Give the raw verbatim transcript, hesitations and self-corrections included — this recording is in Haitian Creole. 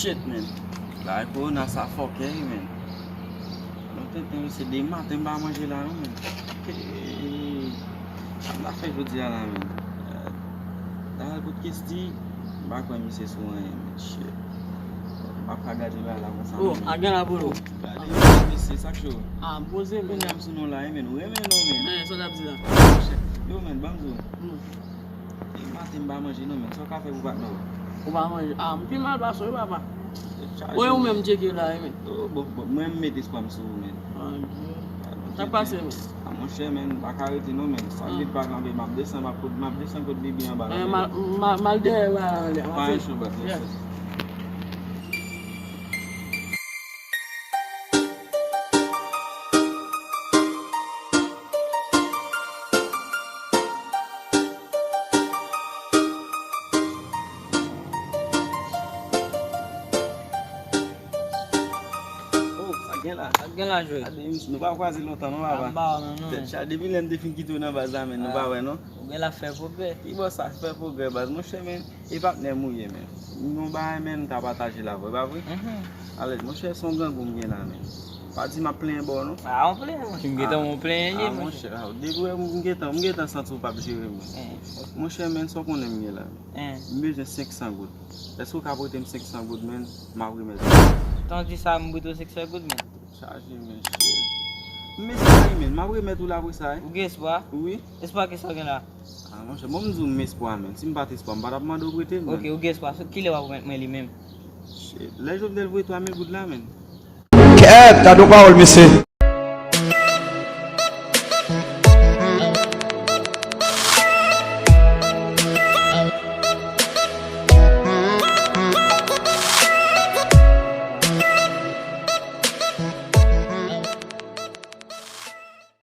Shit, man. Bagay kowona sa fòkè wi, man. Non, tenten, se de maten m pa manje la non, man. Hey. Sa m ta fè jodi a la, man? Ta al kot Kesti. M pa kwè misye sou anyen, man. Shit. M pa ka gade bagay la konsa non, man. Oh, a gen la pou nou. Gade misye, sa k cho? Ah, m poze, man. Kounye a m sou nou la wi, man. Ou renmen non, man. Eh, sa w t ap di la? Yo, man, ban m di w. Hmm. E maten m pa manje non, men sa w ka fè pou patnè w? Ou pa manje? Ah, m pi mal pase w wi, papa. Ou e ou menm tcheke la wi, men. Oh, bon, bon, mwen m met espwa m sou ou, men. Ah, sa k pase, men? Ah, monchè, men, m pa ka rete non, men. Sa vit pa kanpe, m ap desann, m ap, m ap desann kot bibi anba la, men. Mal, mal, mal dèyè la, anlè. Pa yon cho, brat, yes. Oh, sa gen la? Sa gen la, Joe? Gade, nou pa kwaze lontan, non, papa? Tèt chaje, depi lè m te fin kite w nan baz la, men nou pa wè, non? Ou gen la fè pwogrè. Ki bò sa fè pwogrè, baz? Monchè, men, e patnè m ou ye, men. Nou gen yon bagay, men, n ka pataje la, vre, pa vre? Alèz, monchè, se yon grangou m gen la, men. Pa di m ap plenyen ba w, non. Ah, ou plenyen, monchè. M gentan wè w plenyen, monchè. Ah, monchè, depi w wè m gentan, m gentan santi w p ap jere m. Monchè, men, sa w konnen m gen la. M bezwen senk san goud. Èske w ka prete m senk san goud, men, m ap remèt ou? Tan di sa, m prete w senk san goud, men. Chaje, men, shit. M espere, men, m ap remèt ou la apre sa, wi. Ou gen espwa? Wi. Espwa ki sa w gen la? Ah, monchè, bon, m di w m espwa, men. Si m pa t espwa, m pa t ap mande w prete m, men. Ok, ou gen espwa. Kilè w ap remèt mwen li menm? Shit. Lè Jovenel voye twa mil goud la, men. Kèt, gade yon pawòl, mesye.